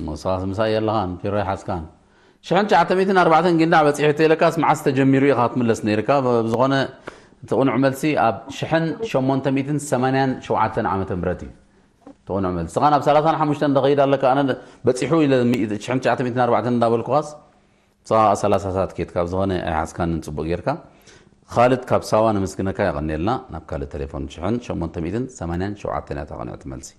ንስኻስ ምሳይ የለኻን፣ ፒሮ ኣይሓዝካን። ሽሕን ትሽዓተ ሚእትን ኣርባዕተን ጊንዳዕ በፂሑ ተይለካስ መዓስ ተጀሚሩ ኢኻ ክትምለስ ነይርካ። ብ-፣ ብዝኾነ እቲ ቅኑዕ መልሲ ኣብ ሽሕን ሸሞንተ ሚእትን ሰማንያን ሸውዓተን ዓመተ ምህረት እዩ። እቲ ቅኑዕ መልሲ። ንስኻ ናብ ሰላሳን ሓሙሽተን ዶ ከይድ ኣለካ? ኣነ በፂሑ ኢለ ሚእቲ፣ ሽሕን ትሽዓተ ሚእትን ኣርባዕተን እንዳበልኩኻስ ንስኻ ሰላሳ ሰዓት ኬድካ። ብዝኾነ ኣይሓዝካንን፣ ፅቡቕ ጌርካ። ኻልድ ካብ ሳዋ ነመስግነካ፣ የቐንየልና። ናብ ካልእ ቴሌፎን። ሽሕን ሸሞንተ ሚእትን ሰማንያን ሸውዓተን እያ እታ ቅንዕቲ መልሲ።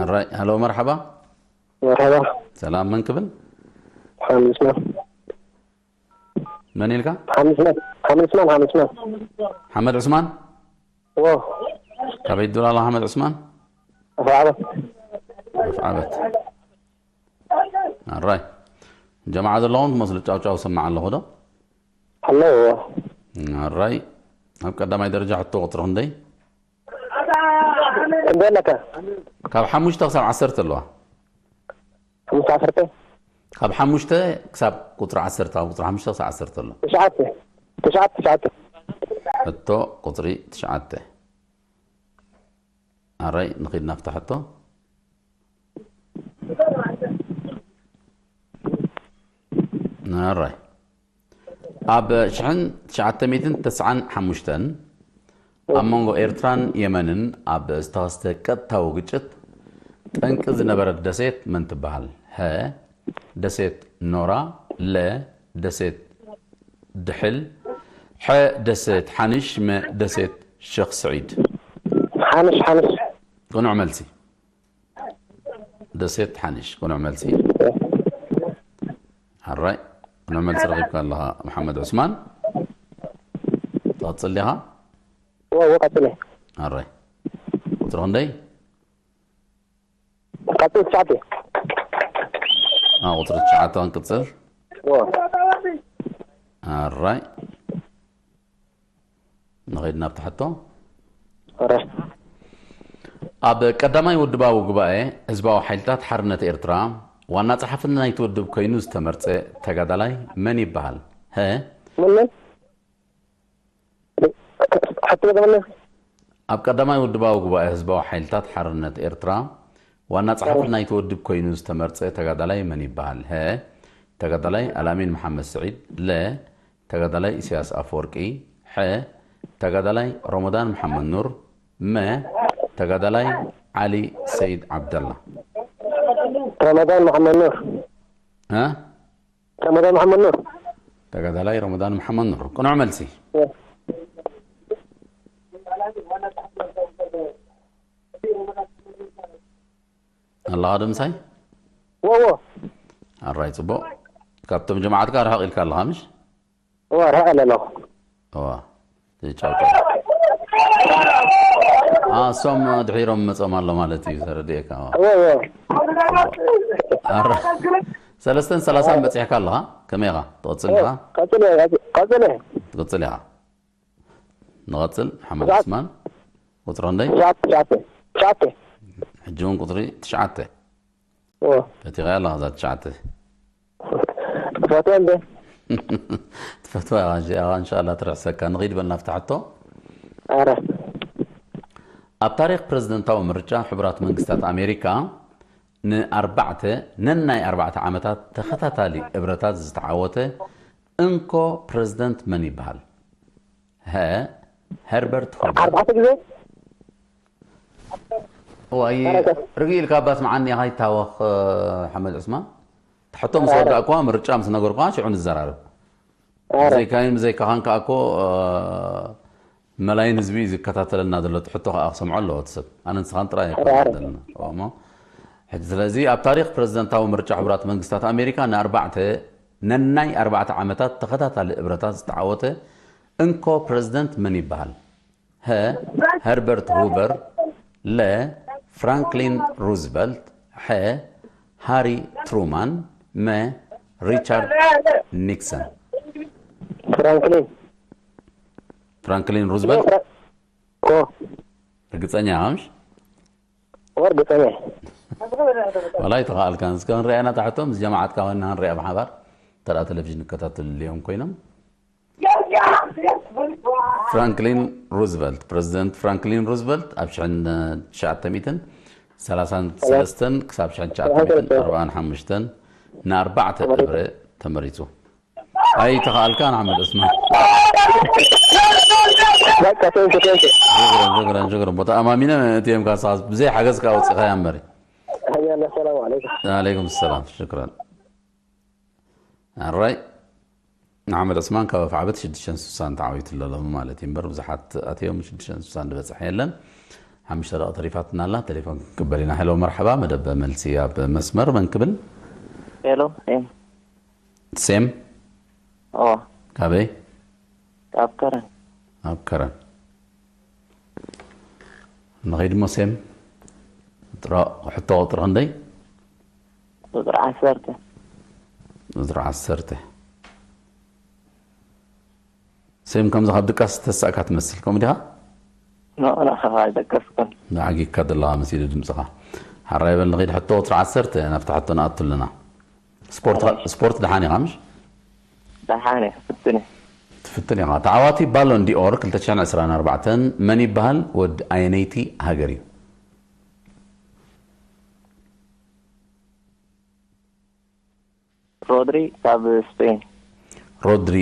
ኣራይ፣ ሃሎ፣ መርሓባ። መርሓባ። ሰላም፣ መን ክብል? ሓምስና መን ኢልካ? ሓምስና ሓምስና ሓምስና ሓመድ ዑስማን? ዎ ካበይ ትብል ኣለኻ ሓመድ ዑስማን? ኣፍዓበት ኣፍዓበት። ኣራይ፣ ጀማዓ ዘለኹም ትመስሉ። ጫው ጫው ሰማዕ ኣለኹ ዶ? ኣለዎ ኣራይ፣ ኣብ ቀዳማይ ደረጃ ሕቶ ቁፅሪ ክንደይ? ክንደይ ኣለካ? ካብ ሓሙሽተ ክሳብ ዓሰርተ ኣለዋ። ሓሙሽተ ዓሰርተ ካብ ሓሙሽተ ክሳብ ቁፅሪ ዓሰርተ፣ ካብ ቁፅሪ ሓሙሽተ ክሳብ ዓሰርተ ኣሎ። ትሽዓተ ትሽዓተ ትሽዓተ ሕቶ ቁፅሪ ትሽዓተ። ኣራይ፣ ንኺድ ናብታ ሕቶ። ኣራይ፣ ኣብ ሽሕን ትሽዓተ ሚእትን ተስዓን ሓሙሽተን ኣብ መንጎ ኤርትራን የመንን ኣብ ዝተኸስተ ቀጥታዊ ግጭት ጠንቂ ዝነበረት ደሴት መን ትበሃል? ሀ፣ ደሴት ኖራ፣ ለ፣ ደሴት ድሕል፣ ሐ፣ ደሴት ሓንሽ፣ መ፣ ደሴት ሸኽ ስዒድ። ሓንሽ ሓንሽ ቅኑዕ መልሲ። ደሴት ሓንሽ ቅኑዕ መልሲ። ኣራይ፣ ቅኑዕ መልሲ ረኺብካ ኣለኻ መሓመድ ዑስማን። ትቐጽል ዲኻ? ወ ቀጽለ ኣራይ፣ ቁጽሪ ክንደይ? ቀጽል ትሽዓተ ኣ ቁጽሪ ትሽዓተ ክንቅጽል። ወ ኣራይ፣ ንኸይድ ናብ ትሕቶ። ኣራይ ኣብ ቀዳማይ ውድባዊ ጉባኤ ህዝባዊ ሓይልታት ሓርነት ኤርትራ ዋና ጸሓፊ ናይቲ ውድብ ኮይኑ ዝተመርጸ ተጋዳላይ መን ይበሃል? ሀ፣ ምን ምን ሕቶ ተመለስ ኣብ ቀዳማይ ውድባዊ ጉባኤ ህዝባዊ ሓይልታት ሓርነት ኤርትራ ዋና ጸሓፊ ናይቲ ውድብ ኮይኑ ዝተመርጸ ተጋዳላይ መን ይበሃል? ሀ፣ ተጋዳላይ ኣልኣሚን መሓመድ ስዒድ፣ ለ፣ ተጋዳላይ ኢሳያስ ኣፈወርቂ፣ ሐ፣ ተጋዳላይ ረመዳን መሓመድ ኑር፣ መ፣ ተጋዳላይ ዓሊ ሰይድ ዓብደላ። ረመዳን መሓመድ ኑር እ? ረመዳን መሓመድ ኑር ተጋዳላይ ረመዳን መሓመድ ኑር። ቅኑዕ መልሲ። ኣለኻ ዶ ምሳይ? ወዎ ኣራይ ጽቡቕ። ካብቶም ጀማዓትካ ርሕቕ ኢልካ ኣለኻ ምሽ? ወ ርሕቕ ኣለኹ። እዋ ትጫውታ። አ እሶም ድሒሮም መጾም ኣሎ ማለት እዩ። ተረዲኤካ። እዋ። ወዎ ኣራ- ሰለስተን ሰላሳን በጺሕካ ኣለኻ። ከመይ ኢኻ? ትቕጽል ኢኻ? ቀጽለ ቀጽለ ትቕጽል ኢኻ። ንቐጽል ሓመድ ዑስማን። ቁጽሪ ክንደይ? ትሽዓተ ትሽዓተ ትሽዓተ ሕጂ እውን ቁጽሪ ትሽዓተ። ወ ፈቲኻ ኣለኻ እዛ ትሽዓተ። ትፈትወ እንደ ትፈትዋ ኢኻ። እዚኣ ኢኻ እንሻላ ትርሕሰካ። ንኺድ በልና ፍታሕቶ። ኣረ ኣብ ታሪኽ ፕረዚደንታዊ ምርጫ ሕቡራት መንግስታት ኣሜሪካ ንኣርባዕተ ነናይ ኣርባዕተ ዓመታት ተኸታታሊ እብረታት ዝተዓወተ እንኮ ፕረዚደንት መን ይበሃል? ሀ፣ ሀርበርት ሆቨር። ኣርባዕተ ግዜ ዋይ ርግእ ኢልካ ባስ መዓኒ ኢኻ ይታወኽ። ሓመድ ዑስማን፣ ትሕቶ ምስ ወዳእኳ ምርጫ ምስ ነገርኳ ሽዑ ንዘራረብ። ኣረ ብዘይካይን ብዘይካኻን ከኣ እኮ መላይን ህዝቢ እዩ ዝከታተለና ዘሎ። ትሕቶ ከኣ ክሰምዖ ኣለዎ እቲ ሰብ። ኣነ ንስኻን ጥራይ ኣይኮነን ዘለና እሞ። ሕጂ ስለዚ ኣብ ታሪኽ ፕረዚደንታዊ ምርጫ ሕቡራት መንግስታት ኣሜሪካ ንኣርባዕተ ነናይ ኣርባዕተ ዓመታት ተኸታታሊ እብረታት ዝተዓወተ እንኮ ፕረዚደንት መን ይበሃል? ሀ፣ ሀርበርት ሁቨር፣ ለ፣ ፍራንክሊን ሩዝቨልት፣ ሐ፣ ሃሪ ትሩማን፣ መ፣ ሪቻርድ ኒክሰን። ፍራንክሊን ፍራንክሊን ሩዝቨልት። ኮ ርግጸኛ ኢኻ ምሽ? ወርግጸኛ ዋላ ኣይተኻኣልካን። እስከ ክንሪኣና ታሕቶም ምስ ጀማዓትካ ኮይና ክንሪኣ ብሓባር። ተራ ቴሌቪዥን ይከታተልሉ እዮም ኮይኖም። ፍራንክሊን ሩዝቨልት፣ ፕረዚደንት ፍራንክሊን ሩዝቨልት ኣብ ሽሕን ትሽዓተ ሚእትን ሰላሳን ሰለስተን ክሳብ ሽሕን ትሽዓተ ሚእትን ኣርባዓን ሓሙሽተን ንኣርባዕተ እብረ ተመሪጹ። ኣይተኻኣልካን ሓመድ ዑስማን። በቃ ቴንክ ቴንክ ሽክረን ሽክረን ሽክረን። ቦታ ኣማሚነ እትየም ካሳ ብዘይ ሓገዝ ከኣ ወፂኻያ እምበሪ። ያለ ሰላም ዓለይኩም ዓለይኩም ሰላም ሽክረን። ኣራይ ንሓመድ ዑስማን ካብ ኣፍዓበት ሽዱሽተን ስሳን ተዓዊቱ ኣሎ ሎሚ ማለት እዩ እምበር ብዙሓት ኣትዮም ሽዱሽተን ስሳን ዝበፅሐ የለን። ሓሙሽተ ደቂ ተሪፋትና ኣላ። ቴሌፎን ክንቅበል ኢና። ሄሎ መርሓባ፣ መደብ መልሲ ኣብ መስመር። መን ክብል? ሄሎ ሴም። ሴም። ኦ ካበይ? ካብ ከረን። ኣብ ከረን። ንኸይድ እሞ ሴም። ጥራ- ሕቶ ቁጥሪ ክንደይ? ቁፅሪ ዓሰርተ። ቁፅሪ ዓሰርተ። ሴም፣ ከምዚ ካብ ድቃስ ዝተሳእካ ትመስል፣ ከምኡ ዲኻ? ንዕኡ ንዓኻ ኣይደቀስኩን። ንዓጊካ ዘለኻ መሲሉ ድምፅኻ። ሓራይ በል ንኺድ ሕቶ ቁፅሪ ዓሰርተ ናብቲ ሕቶ ንኣቱ ኣለና። ስፖርት ስፖርት ደሓን ኢኻ ምሽ? ደሓን እየ፣ ክፍትን እየ። ትፍትን ኢኻ። ተዓዋቲ ባሎን ዲኦር ክልተ ሽሕን ዕስራን ኣርባዕተን መን ይበሃል? ወዲ ኣየነይቲ ሃገር እዩ? ሮድሪ ካብ ስፔን። ሮድሪ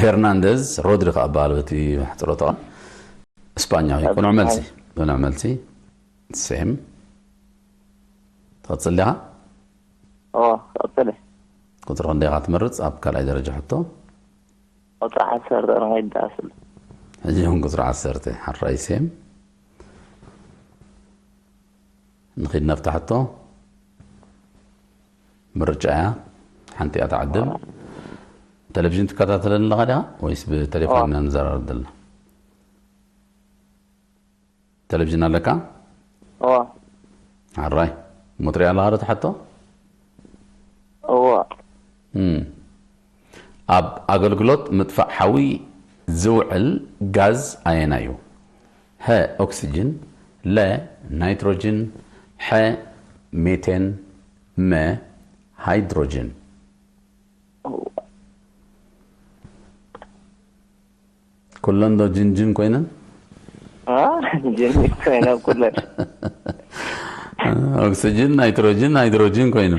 ሄርናንደዝ። ሮድሪ ከኣ በሃል በቲ ሕፅሮታ። እስፓኛ እዩ። ቅኑዕ መልሲ። ቅኑዕ መልሲ። ሴም። ትቐፅል ዲኻ? ኦ ቀፅለ። ቁፅሪ ክንደይ ኢኻ ትመርፅ ኣብ ካልኣይ ደረጃ ሕቶ? ቁፅሪ ዓሰርተ ንኸይድ ደኣስሉ። ሕጂ እውን ቁፅሪ ዓሰርተ። ሓራይ ሴም። ንኺድ ናብታ ሕቶ። ምርጫ እያ። ሓንቲ እያ ትዓድል። ቴሌቪዥን ትከታተለኒ ኣለኻ ዲኻ ወይስ ብቴሌፎን ኢና ንዘራረብ ዘለና? ቴሌቪዥን ኣለካ? ኦ ሓራይ። እሞ ትሪኣ ኣለኻ ዶ ትሓቶ? እዎ። እም። ኣብ ኣገልግሎት ምጥፋእ ሓዊ ዝውዕል ጋዝ ኣየናይ እዩ? ሀ ኦክሲጅን፣ ለ ናይትሮጅን፣ ሐ ሜቴን፣ መ ሃይድሮጅን። ኩለን ዶ ጅንጅን ኮይነን? አ? ጅን ኮይነን ኩለን። ኦክሲጅን፣ ናይትሮጅን፣ ሃይድሮጅን ኮይኑ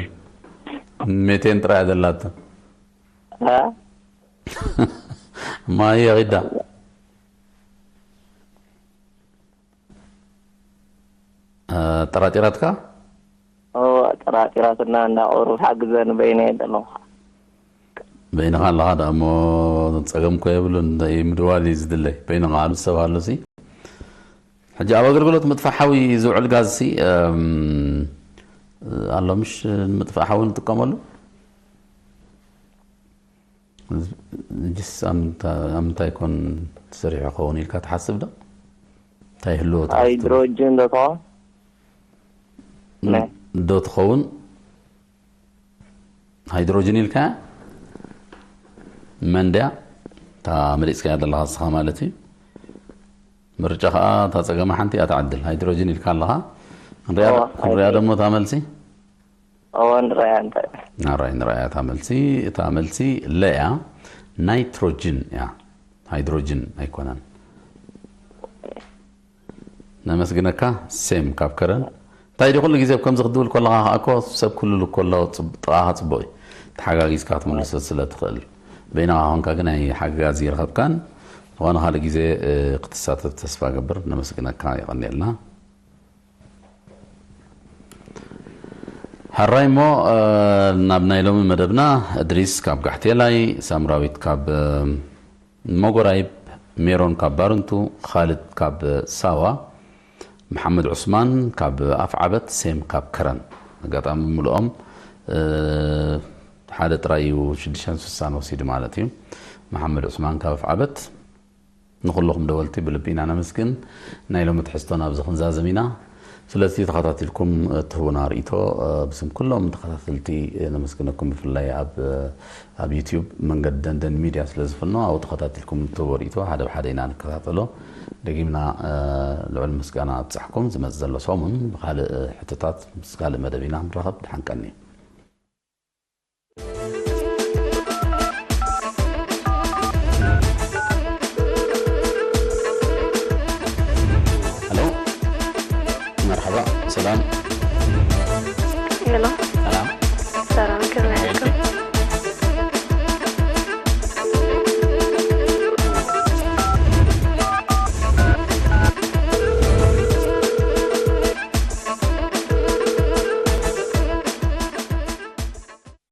ሜቴን ጥራይ ዘለቶ። አ? ማየ ኺዳ። አ፣ ጠራጢራትካ? ኦ፣ ጠራጢራትና እንዳ ቁሩብ ሓግዘን በይነ ኣለኹ። በይንኻ ኣለኻ ደኣ እሞ ጸገም እኮ የብሉን። ምድዋል እዩ ዝድለይ። በይንኻ ኣሉ ሰብ ኣሉሲ። ሕጂ ኣብ ኣገልግሎት ምጥፋእ ሓዊ ዝውዕል ጋዝ ሲ፣ እም፣ ኣሎ ምሽ ንምጥፋእ ሓዊ ንጥቀመሉ? እጅስ ኣብ ምንታ- ኣብ ምንታይ ኮን ተሰሪሑ ክኸውን ኢልካ ትሓስብ ዶ? እንታይ ይህልዎ ትሓስብ? ሃይድሮጅን ዶ ትኸውን? ዶ ትኸውን? ሃይድሮጅን ኢልካ መንድያ እታ መሪፅካያ ዘለኻ ንስኻ ማለት እዩ። ምርጫ ከዓ እታ ፀገማ ሓንቲ እያ ትዓድል። ሃይድሮጅን ኢልካ ኣለኻ። ክንሪኣ እዋ፣ ክንሪኣ ሃይድሮጅን። ደሞ እታ መልሲ እዋ ንረኣያ እንታይ ናራይ ንረኣያ እታ መልሲ። እታ መልሲ ለያ ናይትሮጅን እያ፣ ሃይድሮጅን ኣይኮነን። ነመስግነካ። ሴም ካብ ከረን እንታይ ዲ ኩሉ ግዜ ከምዚ ክትብል ከለኻ ከዓ እኮ ሰብ ክልሉ ከሎ ጥቓኻ ፅቡቅ እዩ፣ ተሓጋጊዝካ ክትምልሶ ስለ ትኽእል። በይንኻ ኮንካ ግን ኣይሓጋዚ ይረኸብካን። ዝኾነ ካልእ ግዜ ክትሳተፍ ተስፋ ገብር። ነመስግነካ። የቐንየልና። ሕራይ እሞ ናብ ናይ ሎሚ መደብና፣ እድሪስ ካብ ጋሕቴላይ፣ ሳምራዊት ካብ መጎራይብ፣ ሜሮን ካብ ባርንቱ፣ ኻልድ ካብ ሳዋ፣ መሓመድ ዑስማን ካብ ኣፍዓበት፣ ሴም ካብ ከረን። ኣጋጣሚ ምሉኦም ሓደ ጥራይ እዩ ሽዱሽተን ስሳን ወሲዱ ማለት እዩ። መሓመድ ዑስማን ካብ ኣፍዓበት። ንኹልኹም ደወልቲ ብልቢ ኢና ነመስግን። ናይ ሎሚ ትሕዝቶና ኣብዚ ክንዛዝም ኢና። ስለዚ ተኸታቲልኩም እትህቡና ርእይቶ ብስም ኩሎም ተኸታተልቲ ነመስግነኩም። ብፍላይ ኣብ ኣብ ዩትዩብ መንገዲ ደንደን ሚድያ ስለ ዝፍኖ ኣብኡ ተኸታቲልኩም እትህቦ ርእይቶ ሓደ ብሓደ ኢና ንከታተሎ። ደጊምና ልዑል ምስጋና ኣብጻሕኩም። ዝመጽእ ዘሎ ሰሙን ብኻልእ ሕቶታት ምስ ካልእ መደብ ኢና ንራኸብ። ድሓን ቀኒ። ሄሎ፣ መርሓባ፣ ሰላም። ሄሎ፣ ሰላም። ሰላም፣ ከመይ